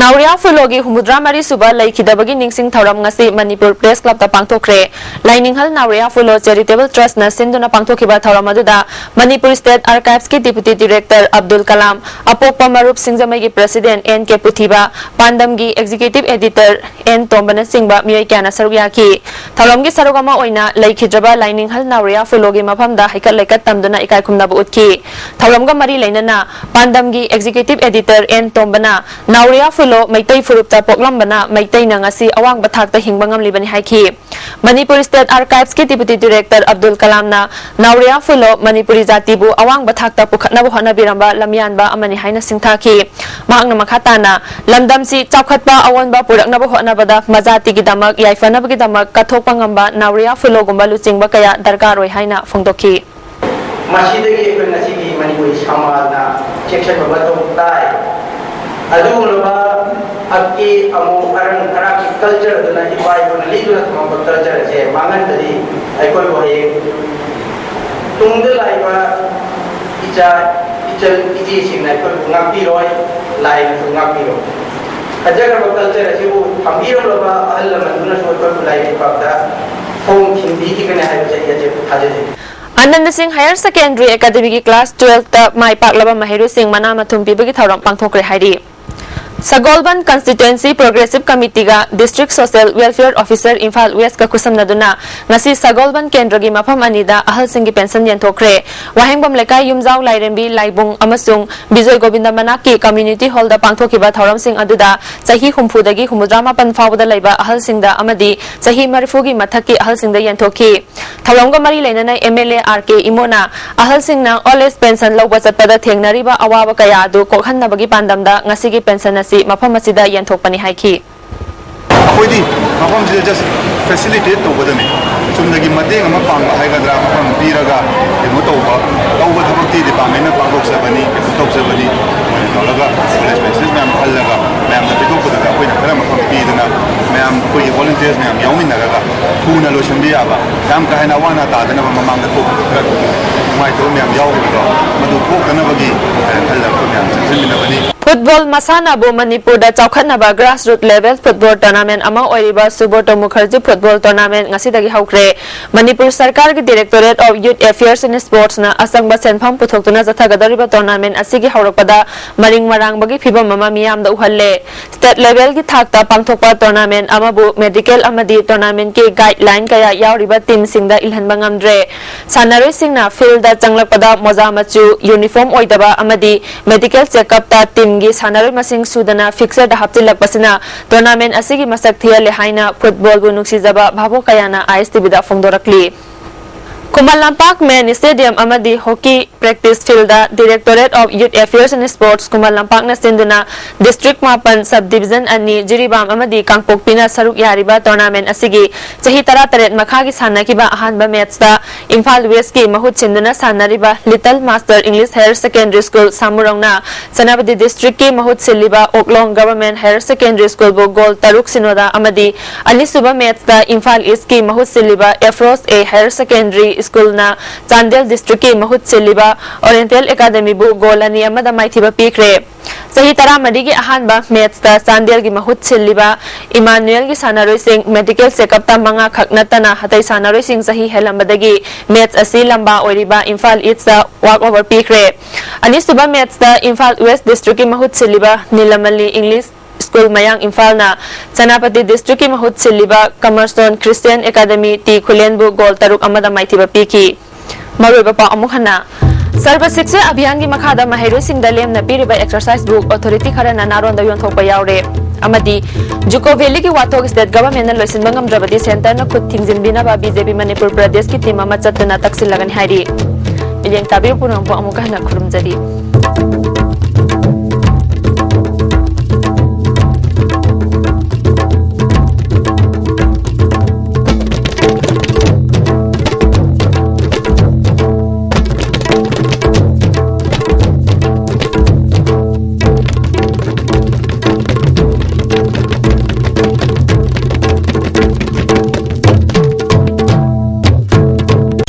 ꯅꯥꯎꯔꯤꯌꯥ ꯐꯨꯂꯣꯒꯤ ꯍꯨꯝꯐꯨꯇꯔꯥ ꯃꯔꯤ ꯁꯨꯕ ꯂꯩꯈꯤꯗꯕꯒꯤ ꯅꯤꯡꯁꯤꯡ ꯊꯧꯔꯝ ꯉꯁꯤ ꯃꯅꯤꯄꯨꯔ Press Club ꯇ ꯄꯥꯡꯊꯣꯛꯈ꯭ꯔꯦ꯫ ꯂꯥꯏꯅꯤꯡꯍꯜ ꯅꯥꯎꯔꯤꯌꯥ ꯐꯨꯂꯣ Charitable Trust ꯅ ꯁꯤꯟꯗꯨꯅ ꯄꯥꯡꯊꯣꯛꯈꯤꯕ ꯊꯧꯔꯝ ꯑꯗꯨꯗ ꯃꯅꯤꯄꯨꯔ State Archives ꯀꯤ Deputy Director ꯑꯕꯗꯨꯜ ꯀꯂꯥꯝ, ꯑꯄꯣꯛꯄ ꯃꯔꯨꯞ ꯁꯤꯡꯖꯃꯩꯒꯤ President ꯑꯦꯟ ꯀꯦ ꯄꯨꯊꯤꯕ, ꯄꯥꯟꯗꯝꯒꯤ Executive Editor ꯑꯦꯟ ꯇꯣꯝꯕꯅꯆꯤꯡꯕ ꯃꯤꯑꯣꯏ ꯀꯌꯥꯅ ꯁꯔꯨꯛ ꯌꯥꯈꯤ꯫ ꯊꯧꯔꯝꯒꯤ ꯁꯔꯨꯛ ꯑꯃ ꯑꯣꯏꯅ ꯂꯩꯈꯤꯗ꯭ꯔꯕ ꯂꯥꯏꯅꯤꯡꯍꯜ ꯅꯥꯎꯔꯤꯌꯥ ꯐꯨꯂꯣꯒꯤ ꯃꯐꯝꯗ ꯍꯩꯀꯠ ꯂꯩꯀꯠ ꯇꯝꯗꯨꯅ ꯏꯀꯥꯏ ꯈꯨꯝꯅꯕ ꯎꯠꯈꯤ꯫ ꯊꯧꯔꯝꯒ ꯃꯔꯤ ꯂꯩꯅꯅ ꯄꯥꯟꯗꯝꯒꯤ Executive Editor ꯑꯦꯟ ꯇꯣꯝꯕꯅ ꯅꯥꯎꯔꯤꯌꯥ ꯐꯨꯂꯣ ꯃꯩꯇꯩ ꯐꯨꯔꯨꯞꯇ ꯄꯣꯛꯂꯝꯕꯅ ꯃꯩꯇꯩꯅ ꯉꯁꯤ ꯑꯋꯥꯡꯕ ꯊꯥꯛꯇ ꯍꯤꯡꯕ ꯉꯝꯂꯤꯕꯅꯤ ꯍꯥꯏꯈꯤ꯫ ꯃꯅꯤꯄꯨꯔ ꯁ꯭ꯇꯦꯠ ꯑꯥꯔꯀꯥꯏꯚꯁꯀꯤ ꯗꯤꯄꯨꯇꯤ ꯗꯤꯔꯦꯛꯇꯔ ꯑꯕꯗꯨꯜ ꯀꯂꯥꯝꯅ ꯅꯥꯎꯔꯤꯌꯥ ꯐꯨꯂꯣ ꯃꯅꯤꯄꯨꯔꯤ ꯖꯥꯇꯤꯕꯨ ꯑꯋꯥꯡꯕ ꯊꯥꯛꯇ ꯄꯨꯈꯠꯅꯕ ꯍꯣꯠꯅꯕꯤꯔꯝꯕ ꯂꯝꯌꯥꯟꯕ ꯑꯃꯅꯤ ꯍꯥꯏꯅ ꯁꯤꯡꯊꯥꯈꯤ꯫ ꯃꯍꯥꯛꯅ ꯃꯈꯥ ꯇꯥꯅ ꯂꯝꯗꯝꯁꯤ ꯆꯥꯎꯈꯠꯄ ꯑꯑꯣꯟꯕ ꯄꯨꯔꯛꯅꯕ ꯍꯣꯠꯅꯕꯗ ꯃꯖꯥꯇꯤꯒꯤꯗꯃꯛ ꯌꯥꯏꯐꯅꯕꯒꯤꯗꯃꯛ ꯀꯠꯊꯣꯛꯄ ꯉꯝꯕ ꯅꯥꯎꯔꯤꯌꯥ ꯐꯨꯂꯣꯒꯨꯝꯕ ꯂꯨꯆꯤꯡꯕ ꯀꯌꯥ ꯗꯔꯀꯥꯔ ꯑꯣꯏ ꯍꯥꯏꯅ ꯐꯣꯡꯗꯣꯛꯈꯤ꯫ ꯃꯁꯤꯗꯒꯤ ꯑꯩꯈꯣꯏ ꯉꯁꯤꯒꯤ ꯃꯅꯤꯄꯨꯔꯤ ꯁꯃꯥꯖꯅ ꯆꯦꯛꯁꯤꯟꯕ ꯃꯊꯧ ꯇꯥꯏ꯫ ꯑꯗꯨꯒꯨꯝꯂꯕ ꯑꯀꯦ ꯑꯃꯧ ꯑꯔꯪ ꯑꯔꯥꯛꯀꯤ ꯀꯜꯆꯔ ꯑꯗꯨꯅ ꯏꯄꯥ ꯏꯄꯨꯅ ꯂꯤꯗꯨꯅ ꯊꯝꯃꯝꯕ ꯀꯜꯆꯔ ꯑꯁꯦ ꯃꯥꯡꯍꯟꯕꯗꯤ ꯑꯩꯈꯣꯏꯕꯨ ꯍꯌꯦꯡ ꯇꯨꯡꯗ ꯂꯥꯛꯏꯕ ꯏꯆꯥ ꯏꯆꯜ ꯏꯆꯦꯁꯤꯡꯅ ꯑꯩꯈꯣꯏꯕꯨ ꯉꯥꯛꯄꯤꯔꯣꯏ, ꯂꯥꯏꯅꯁꯨ ꯉꯥꯛꯄꯤꯔꯣꯏ꯫ ꯐꯖꯈ꯭ꯔꯕ ꯀꯜꯆꯔ ꯑꯁꯤꯕꯨ ꯊꯝꯕꯤꯔꯝꯂꯕ ꯑꯍꯜ ꯂꯃꯟꯗꯨꯅꯁꯨ ꯑꯩꯈꯣꯏꯕꯨ ꯂꯥꯏꯔꯤꯛ ꯄꯥꯕꯗ ꯈꯣꯡ ꯊꯤꯟꯕꯤꯈꯤꯒꯅꯤ ꯍꯥꯏꯕꯁꯦ ꯑꯩ ꯑꯆꯦꯠꯄ ꯊꯥꯖꯖꯩ꯫ ꯑꯅꯟꯗ ꯁꯤꯡ ꯍꯥꯌꯔ ꯁꯦꯀꯦꯟꯗꯔꯤ ꯑꯦꯀꯥꯗꯃꯤꯒꯤ ꯀ꯭ꯂꯥꯁ ꯇꯨꯋꯦꯜꯐꯇ ꯃꯥꯏ ꯄꯥꯛꯂꯕ ꯃꯍꯩꯔꯣꯏꯁꯤꯡ ꯃꯅꯥ ꯃꯊꯨꯝ ꯄꯤꯕꯒꯤ ꯊꯧꯔꯝ ꯄꯥꯡꯊꯣꯛꯈ꯭ꯔꯦ ꯍꯥꯏꯔꯤ꯫ ꯁꯒꯣꯜꯕꯟ ꯀꯟꯁꯇꯤꯇ꯭ꯋꯦꯟꯁꯤ ꯄ꯭ꯔꯣꯒ꯭ꯔꯦꯁꯤꯚ ꯀꯃꯤꯇꯤꯒ district social welfare officer Imphal ꯋꯦꯁꯀ ꯈꯨꯠꯁꯝꯅꯗꯨꯅ ꯉꯁꯤ ꯁꯒꯣꯜꯕꯟ ꯀꯦꯟꯗ꯭ꯔꯒꯤ ꯃꯐꯝ ꯑꯅꯤꯗ ꯑꯍꯜꯁꯤꯡꯒꯤ ꯄꯦꯟꯁꯟ ꯌꯦꯟꯊꯣꯛꯈ꯭ꯔꯦ꯫ ꯋꯥꯍꯦꯡꯕꯝ ꯂꯩꯀꯥꯏ ꯌꯨꯝꯖꯥꯎ ꯂꯥꯏꯔꯦꯝꯕꯤ ꯂꯥꯏꯕꯨꯡ ꯑꯃꯁꯨꯡ ꯕꯤꯖꯣꯏ ꯒꯣꯕꯤꯟꯗ ꯃꯅꯥꯛꯀꯤ ꯀꯝꯃ꯭ꯌꯨꯅꯤꯇꯤ ꯍꯣꯜꯗ ꯄꯥꯡꯊꯣꯛꯈꯤꯕ ꯊꯧꯔꯝꯁꯤꯡ ꯑꯗꯨꯗ ꯆꯍꯤ ꯍꯨꯝꯐꯨꯗꯒꯤ ꯍꯨꯝꯐꯨꯇꯔꯥ ꯃꯥꯄꯟ ꯐꯥꯎꯕꯗ ꯂꯩꯕ ꯑꯍꯜꯁꯤꯡꯗ ꯑꯃꯗꯤ ꯆꯍꯤ ꯃꯔꯤꯐꯨꯒꯤ ꯃꯊꯛꯀꯤ ꯑꯍꯜꯁꯤꯡꯗ ꯌꯦꯟꯊꯣꯛꯈꯤ꯫ ꯊꯧꯔꯝꯒ ꯃꯔꯤ ꯂꯩꯅꯅ ꯑꯦꯝ ꯑꯦꯜ ꯑꯦ ꯑꯥꯔ ꯀꯦ ꯏꯃꯣꯅ ꯑꯍꯜꯁꯤꯡꯅ ꯑꯣꯜ ꯑꯦꯖ ꯄꯦꯟꯁꯟ ꯂꯧꯕ ꯆꯠꯄꯗ ꯊꯦꯡꯅꯔꯤꯕ ꯑꯋꯥꯕ ꯀꯌꯥ ꯑꯗꯨ ꯀꯣꯛꯍꯟꯅꯕꯒꯤ ꯄꯥꯟꯗꯝꯗ ꯉꯁꯤꯒꯤ ꯄꯦꯟꯁꯟ ꯑꯁꯤ ꯃꯐꯝ ꯑꯁꯤꯗ ꯌꯦꯟꯊꯣꯛꯄꯅꯤ ꯍꯥꯏꯈꯤ꯫ ꯑꯩꯈꯣꯏꯗꯤ ꯃꯐꯝꯁꯤꯗ just facilitate ꯇꯧꯕꯗꯅꯤ꯫ ꯆꯨꯝꯅꯒꯤ ꯃꯇꯦꯡ ꯑꯃ ꯄꯥꯡꯕ ꯍꯥꯏꯒꯗ꯭ꯔꯥ, ꯃꯐꯝ ꯄꯤꯔꯒ ꯀꯩꯅꯣ ꯇꯧꯕ, ꯇꯧꯕ ꯊꯕꯛꯇꯤ department ꯅ ꯄꯥꯡꯊꯣꯛꯆꯕꯅꯤ, ꯀꯩꯅꯣ ꯇꯧꯖꯕꯅꯤ꯫ ꯃꯣꯏꯅ ꯇꯧꯔꯒ ꯑꯣꯜ ꯑꯦꯖ ꯄꯦꯟꯁꯟ ꯃꯌꯥꯝ ꯈꯜꯂꯒ ꯃꯌꯥꯝꯗ ꯄꯤꯊꯣꯛꯄꯗꯨꯗ ꯑꯩꯈꯣꯏꯅ ꯈꯔ ꯃꯐꯝ ꯄꯤꯗꯅ ꯃꯌꯥꯝ ꯑꯩꯈꯣꯏꯒꯤ volunteers ꯃꯌꯥꯝ ꯌꯥꯎꯃꯤꯟꯅꯔꯒ ꯊꯨꯅ ꯂꯣꯏꯁꯤꯟꯕ ꯌꯥꯕ, ꯌꯥꯝ ꯀꯥ ꯍꯦꯟꯅ ꯑꯋꯥ ꯑꯅꯥ ꯇꯥꯗꯅꯕ, ꯃꯃꯥꯡꯗ ꯊꯣꯛꯈꯤꯕ ꯈꯔ ꯅꯨꯡꯉꯥꯏꯇꯕ ꯃꯌꯥꯝ ꯌꯥꯎꯈꯤꯕꯗꯣ, ꯃꯗꯨ ꯊꯣꯛꯇꯅꯕꯒꯤ ꯍꯥꯏꯅ ꯈꯜꯂꯒ ꯑꯩꯈꯣꯏ ꯃꯌꯥꯝ ꯆꯪꯁꯤꯟꯃꯤꯟꯅꯕꯅꯤ꯫ ꯐꯨꯠꯕꯣꯜ ꯃꯁꯥꯟꯅꯕꯨ ꯃꯅꯤꯄꯨꯔꯗ ꯆꯥꯎꯈꯠꯅꯕ grassroot level football tournament ꯑꯃ ꯑꯣꯏꯔꯤꯕ ꯁꯨꯕ꯭ꯔꯇ ꯃꯨꯈꯔꯖꯤ ꯐꯨꯠꯕꯣꯜ tournament ꯉꯁꯤꯗꯒꯤ ꯍꯧꯈ꯭ꯔꯦ꯫ ꯃꯅꯤꯄꯨꯔ ꯁꯔꯀꯥꯔꯒꯤ Directorate of Youth Affairs and Sportsꯅ ꯑꯆꯪꯕ ꯁꯦꯟꯐꯝ ꯄꯨꯊꯣꯛꯇꯨꯅ ꯆꯠꯊꯒꯗꯧꯔꯤꯕ tournament ꯑꯁꯤꯒꯤ ꯍꯧꯔꯛꯄꯗ ꯃꯔꯤꯡ ꯃꯔꯥꯡꯕꯒꯤ ꯐꯤꯚꯝ ꯑꯃ ꯃꯤꯌꯥꯝꯗ ꯎꯍꯜꯂꯦ꯫ State levelꯒꯤ ꯊꯥꯛꯇ ꯄꯥꯡꯊꯣꯛꯄ tournament ꯑꯃꯕꯨ medical ꯑꯃꯗꯤ tournamentꯀꯤ guideline ꯀꯌꯥ ꯌꯥꯎꯔꯤꯕ teamꯁꯤꯡꯗ ꯏꯜꯍꯟꯕ ꯉꯝꯗ꯭ꯔꯦ꯫ ꯁꯥꯟꯅꯔꯣꯏꯁꯤꯡꯅ fieldꯗ ꯆꯪꯂꯛꯄꯗ ꯃꯣꯖꯥ ꯃꯆꯨ, uniform ꯑꯣꯏꯗꯕ ꯑꯃꯗꯤ medical checkupꯇ teamꯒꯤ ꯁꯥꯟꯅꯔꯣꯏ ꯃꯁꯤꯡ ꯁꯨꯗꯅ fixtureꯗ ꯍꯥꯞꯆꯤꯜꯂꯛꯄꯁꯤꯅ tournament ꯑꯁꯤꯒꯤ ꯃꯁꯛ ꯊꯤꯍꯜꯂꯦ ꯍꯥꯏꯅ footballꯕꯨ ꯅꯨꯡꯁꯤꯖꯕ ꯚꯥꯕꯣꯛ ꯀꯌꯥꯅ ISTVꯗ ꯐꯣꯡꯗꯣꯔꯛꯂꯤ꯫ ꯈꯨꯃꯟ ꯂꯝꯄꯥꯛ main stadium ꯑꯃꯗꯤ hockey practice fieldꯗ Directorate of Youth Affairs and Sports ꯈꯨꯃꯟ ꯂꯝꯄꯥꯛꯅ ꯁꯤꯟꯗꯨꯅ district ꯃꯥꯄꯟ, subdivision ꯑꯅꯤ, ꯖꯤꯔꯤꯕꯥꯝ ꯑꯃꯗꯤ ꯀꯥꯡꯄꯣꯛꯄꯤꯅ ꯁꯔꯨꯛ ꯌꯥꯔꯤꯕ tournament ꯑꯁꯤꯒꯤ ꯆꯍꯤ ꯇꯔꯥꯇꯔꯦꯠ ꯃꯈꯥꯒꯤ ꯁꯥꯟꯅꯈꯤꯕ ꯑꯍꯥꯟꯕ matchꯇ ꯏꯝꯐꯥꯜ Westꯀꯤ ꯃꯍꯨꯠ ꯁꯤꯟꯗꯨꯅ ꯁꯥꯟꯅꯔꯤꯕ Little Master English Higher Secondary School ꯁꯥꯃꯨꯔꯧꯅ Senapati districtꯀꯤ ꯃꯍꯨꯠ ꯁꯤꯜꯂꯤꯕ ꯑꯣꯛꯂꯣꯡ Government Higher Secondary Schoolꯕꯨ goal ꯇꯔꯨꯛ ꯁꯤꯅꯣꯗ ꯑꯃꯗꯤ ꯑꯅꯤꯁꯨꯕ matchꯇ ꯏꯝꯐꯥꯜ Eastꯀꯤ ꯃꯍꯨꯠ ꯁꯤꯜꯂꯤꯕ Afros A Higher Secondary Schoolꯅ Chandel districtꯀꯤ ꯃꯍꯨꯠ ꯁꯤꯜꯂꯤꯕ Oriental Academyꯕꯨ goal ꯑꯅꯤ ꯑꯃꯗ ꯃꯥꯏꯊꯤꯕ ꯄꯤꯈ꯭ꯔꯦ꯫ ꯆꯍꯤ ꯇꯔꯥꯃꯔꯤꯒꯤ ꯑꯍꯥꯟꯕ matchꯇ ꯆꯥꯟꯗꯦꯜꯒꯤ ꯃꯍꯨꯠ ꯁꯤꯜꯂꯤꯕ ꯏꯃꯥꯅꯨꯑꯦꯜꯒꯤ ꯁꯥꯟꯅꯔꯣꯏꯁꯤꯡ medical checkupꯇ ꯃꯉꯥ ꯈꯛ ꯅꯠꯇꯅ ꯑꯇꯩ ꯁꯥꯟꯅꯔꯣꯏꯁꯤꯡ ꯆꯍꯤ ꯍꯦꯜꯂꯝꯕꯗꯒꯤ match ꯑꯁꯤ ꯂꯝꯕꯥ ꯑꯣꯏꯔꯤꯕ ꯏꯝꯐꯥꯜ Eastꯇ walk over ꯄꯤꯈ꯭ꯔꯦ꯫ ꯑꯅꯤꯁꯨꯕ matchꯇ ꯏꯝꯐꯥꯜ West districtꯀꯤ ꯃꯍꯨꯠ ꯁꯤꯜꯂꯤꯕ ꯅꯤꯂꯃꯂꯤ English School ꯃꯌꯥꯡ ꯏꯝꯐꯥꯜꯅ ꯁꯦꯅꯥꯄꯇꯤ districtꯀꯤ ꯃꯍꯨꯠ ꯁꯤꯜꯂꯤꯕ Cornerstone Christian Academy ꯇꯤ ꯈꯨꯂꯦꯟꯕꯨ goal ꯇꯔꯨꯛ ꯑꯃꯗ ꯃꯥꯏꯊꯤꯕ ꯄꯤꯈꯤ꯫ ꯃꯔꯨꯑꯣꯏꯕ ꯄꯥꯎ ꯑꯃꯨꯛ ꯍꯟꯅ꯫ ꯁꯔꯕ ꯁꯤꯛꯁꯥ ꯑꯚꯤꯌꯥꯟꯒꯤ ꯃꯈꯥꯗ ꯃꯍꯩꯔꯣꯏꯁꯤꯡꯗ ꯂꯦꯝꯅ ꯄꯤꯔꯤꯕ exercise book authority ꯈꯔꯅ ꯅꯥꯔꯣꯟꯗ ꯌꯣꯟꯊꯣꯛꯄ ꯌꯥꯎꯔꯦ꯫ ꯑꯃꯗꯤ ꯖꯨꯀꯣ ꯚꯦꯂꯤꯒꯤ ꯋꯥꯊꯣꯛ state governmentꯅ ꯂꯣꯏꯁꯤꯟꯕ ꯉꯝꯗ꯭ꯔꯕꯗꯤ centreꯅ ꯈꯨꯠ ꯊꯤꯡꯖꯤꯟꯕꯤꯅꯕ BJP ꯃꯅꯤꯄꯨꯔ ꯄ꯭ꯔꯗꯦꯁꯀꯤ team ꯑꯃ ꯆꯠꯇꯨꯅ ꯇꯛꯁꯤꯜꯂꯒꯅꯤ ꯍꯥꯏꯔꯤ꯫ ꯃꯤꯠꯌꯦꯡ ꯇꯥꯕꯤꯌꯨ ꯄꯨꯝꯅꯃꯛꯄꯨ ꯑꯃꯨꯛꯀ ꯍꯟꯅ ꯈꯨꯔꯨꯝꯖꯔꯤ꯫